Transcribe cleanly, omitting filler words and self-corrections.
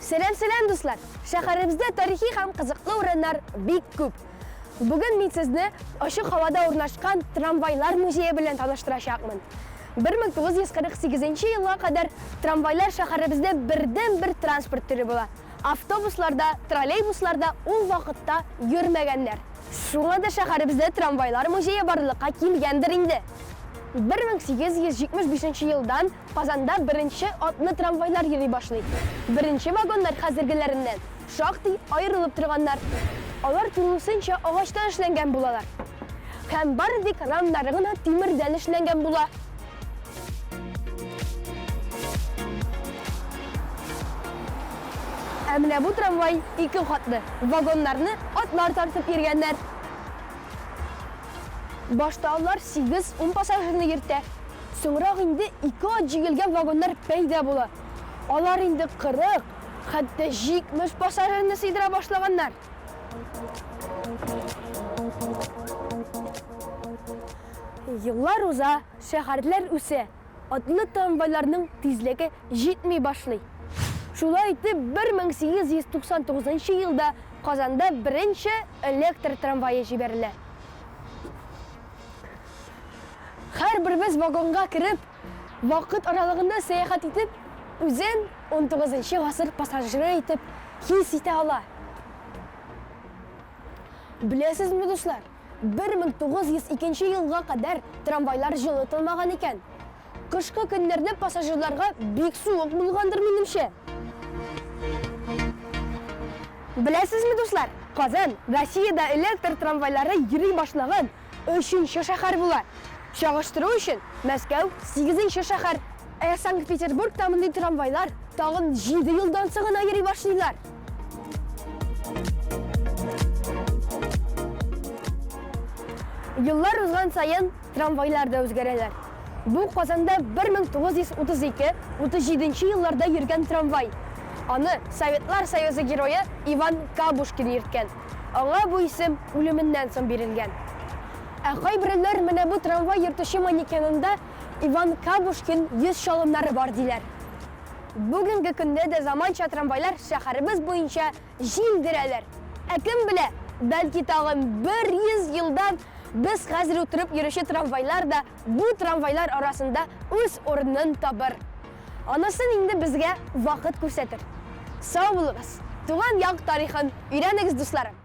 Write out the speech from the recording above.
Сәлам, сәлам, дуслар! Шәһәребездә тарихи һәм кызыклы урыннар бик күп. Бүген мин сезне ачык һавада урнашкан трамвайлар музее белән таныштырачакмын. 1948 елга кадәр трамвайлар шәһәребездә бердәнбер транспорт төре була. Автобуслар да, троллейбуслар да ул вакытта йөрмәгәннәр. Шуңа да шәһәребездә трамвайлар музее барлыкка килгәндер инде. 1875 елдан Казанда беренче атлы трамвайлар йөри башлый. Беренче вагоннар хәзергеләреннән шактый аерылып торганнар. Алар тулысынча агачтан эшләнгән булалар. Һәм бары тик рамнары гына тимердән эшләнгән була. Ә менә бу трамвай ике катлы. Вагоннарны атлар тартып йөргәннәр. Башта алар 8-10 пассажирны йөртә. Соңрак инде ике ат җигелгән вагоннар пәйда була. Алар инде 40, хәтта 70 пассажирны сыйдыра башлаганнар. Еллар уза, шәһәрләр үсә, атлы трамвайларның тизлеге җитми башлый. Шулай итеп, 1899 елда Казанда беренче электр трамвае җибәрелә. Һәрберебез вагонга кереп, вакыт аралыгында сәяхәт итеп, үзен унтугызынчы гасыр пассажиры итеп хис итә ала. Беләсезме, дуслар, 1902 елга кадәр трамвайлар җылытылмаган икән. Кышкы көннәрдә пассажирларга бик суык булгандыр, минемчә. Беләсезме, дуслар, Казан, Россиядә электр трамвайлары йөри башлаган өченче шәһәр була. Чагыштыру өчен, Мәскәү, сигезенче шәһәр. Ә Санкт-Петербургта мондый трамвайлар тагын җиде елдан соң гына йөри башлыйлар. Еллар узган саен трамвайлар да үзгәрәләр. Бу Казанда 1932-37 елларда йөргән трамвай. Аны Советлар Союзы Герое Иван Кабушкин йөрткән. Аңа бу исем үлеменнән соң бирелгән. Ә кайберәүләр менә бу трамвай йөртүче манекенында Иван Кабушкин йөз чалымнары бар диләр. Бүгенге көндә дә заманча трамвайлар шәһәребез буенча җилдерәләр. Ә кем белә, бәлки тагын бер 100 елдан без хәзер утырып йөрүче трамвайлар да бу трамвайлар арасында үз урынын табыр. Анысын инде безгә вакыт күрсәтер. Сау булыгыз, туган як тарихын өйрәнегез, дусларым!